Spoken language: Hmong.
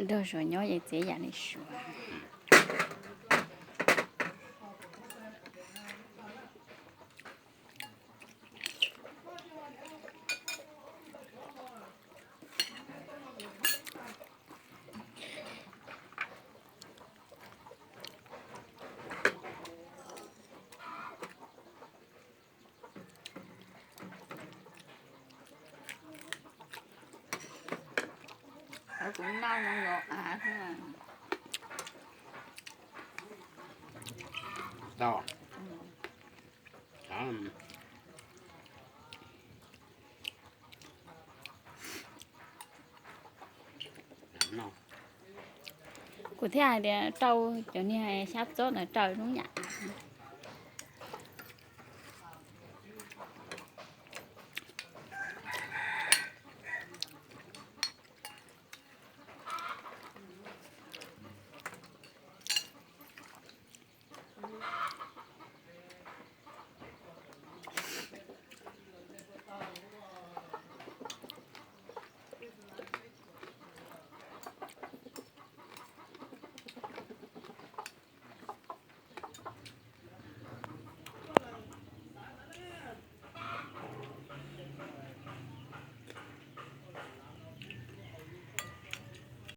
Nrog Suav nyob ces txiav yam li Suav. Kuv noj zoo los av xwb. Tau. Kuv thiaj hais tias rau cov niag xyab txob ntawd raws lub yam av.